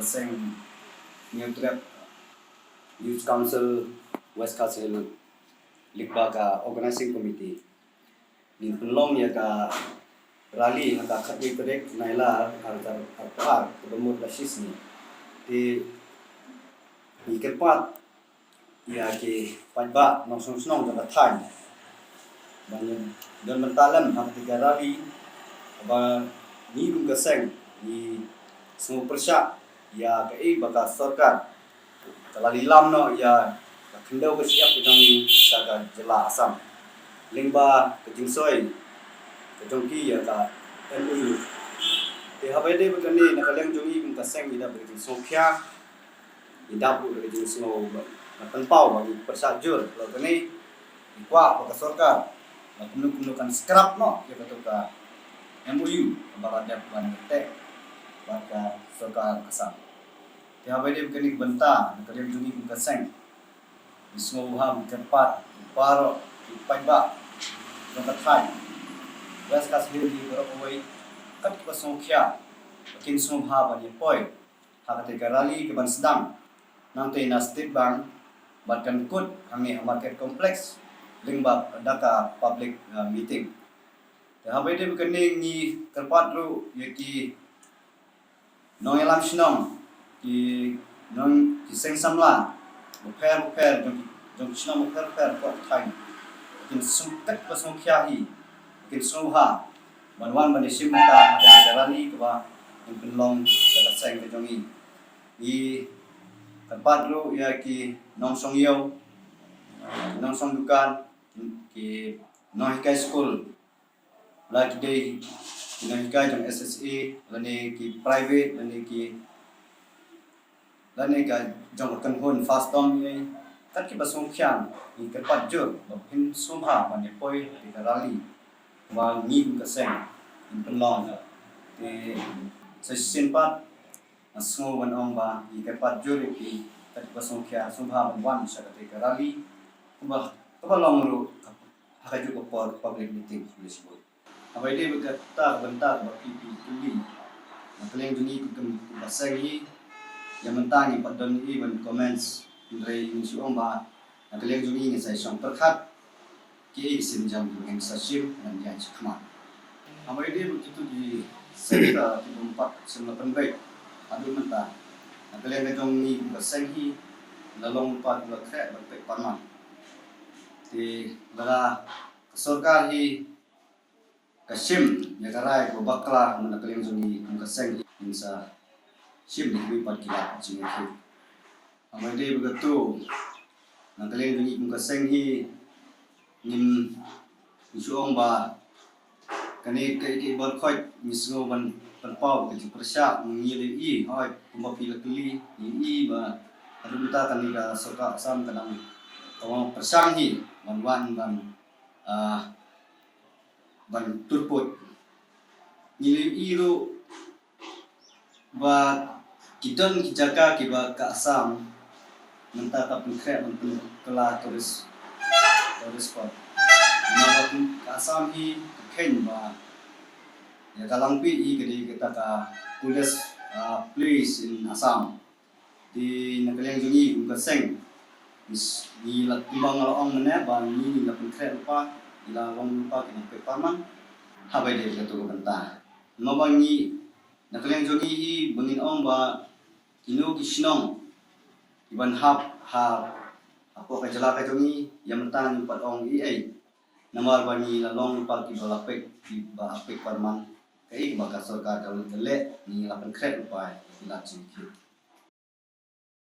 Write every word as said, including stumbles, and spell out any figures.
Seng Hynñiewtrep Youth Council West Khasi Hills lyngba ka Organizing Committee, ngin pynlong ïa ka rally ha ka khatwei tarik Nailar ar hajar arphew ar, kaba mut la shisngi. Te ngi kyrpad ïa ki paidbah nongshong shnong jong ka thaiñ ban don bynta lem ha kata ka rally, kaba ngi kum ka seng ngi sngew pyrshah ïa kaei ba ka sorkar ka la lilam noh ïa ka khyndew ka shyiap ka jong ngi sha ka jylla Assam lyngba ka jingsoi ka jong ki ïa ka M O U. Te haba ïadei bad kane, na ka liang jong ngi kum ka seng ngi dap da ka jingsngewkhia, ngi dap ruh da ka jingsngew ba, nga pynpaw ba ngi pyrshah jur. Lada kane, ngi kwah ba ka sorkar la kumno kumno kan scrap noh ïa kato ka M O U kaba la dep ban teh bad ka sorkar Assam. Te haba ïadei bad kane ka bynta, na ka liang jong ngi kum ka seng, ngi sngewbha ban kyrpad ïa baroh ki paidbah jong ka thaiñ West Khasi Hills hi baroh kawei, kat kiba sngewkhia, ba kin sngewbha ban ïa poi ha kata ka rally kaban sdang nangtei na State Bank bad kan kut hangne ha Market Complex lyngba da ka public, uh, meeting. Te haba ïadei bad kane, ngi kyrpad ruh ïa ki nongïalam shnong, ki nong, ki seng samla bapher bapher jong, jong ki shnong bapher bapher hapoh ka thaiñ, kin sngewthuh ba sngewkhia hi, kin sngewbha ban wan ban ïashim bynta ha ka rally kaba ngin pynlong da ka seng ka jong ngi. Ngi kyrpad ruh ïa ki nongshong ïew, nongshong dukan, ki nonghikai skul, la ki dei ki nonghikai jong S S A, lane ki private, lane ki, lane ka jong ka kynhun FASTOM, kat kiba sngewkhia, ngi kyrpad jur ba phin sngewbha ban ïa poi ha ka rally ba ngi kum ka seng ngin pynlong. Te sa shisien pat, nga sngew ban ong ba ngi kyrpad jur ïa phi, kat kiba sngewkhia, sngewbha ban wan sha kata ka rally kaba, kaba long ruh ha kajuh ka por public meeting kaba shibun. Haba ïadei bad kata ka bynta kaba phi, phi kylli, na ka liang jong ngi kum, kum ka seng hi, ïa mynta ngim pat don ei ban comments, hynrei ngi shu ong ba na ka liang jong ngi ngin sa ïashong pyrkhat kiei ki sienjam kiba ngin sa shim, ngan ïaid shakhmat. Haba ïadei bad kito ki sector kiba ym pat shym la pynbeit haduh mynta, na ka liang ka jong ngi kum ka seng hi, la long lypa kiba la khreh ban peit parman. Te lada ka sorkar hi ka shim ïa ka rai kaba bakla, kumba na ka liang jong ngi kum ka seng hi, ngin sa shim da kiwei pat ki lad jingïakhih. Haba ïadei bad kato, na ka liang jong ngi kum ka seng hi, ngin, ngi shu ong ba kane kaei kaei baroh khoit ngi sngew ban pynpaw ka jingpyrshah, ngi la ïohi, hooid, kumba phi la kylli, ngi la ïohi ba haduh mynta kane ka sorkar Assam ka dang, ka wan pyrshang hi ban wan ban, ah, ban turput. Ngi la ïohi ruh ba ki don ki jaka kiba ka Assam mynta ka pynkhreh ban pynkylla tourist, tourist spot. Namar ba ka Assam hi ka kheiñ ba ïa ka Langpih hi ka dei kata ka coolest, ah, place in Assam. Te na ka liang jong ngi kum ka seng, ngi s-, ngi la, kumba nga la ong mynne ba ngi, ngi la pynkhreh lypa, ngi la long lypa ki nongpeit parman. Haba ïadei bad kato ka bynta, namar ba ngi, na ka liang jong ngi hi ba ngin ong ba kino ki shnong kiban hap ha, hapoh ka jylla ka jong ngi, ïa mynta ngim pat ong ei ei. Namar ba ngi la long lypa kiba la peit, kiba peit parman. Kaei kaba ka sorkar ka, ka leh, ngi la pynkhreh lypa ïa ki lad jingïakhih.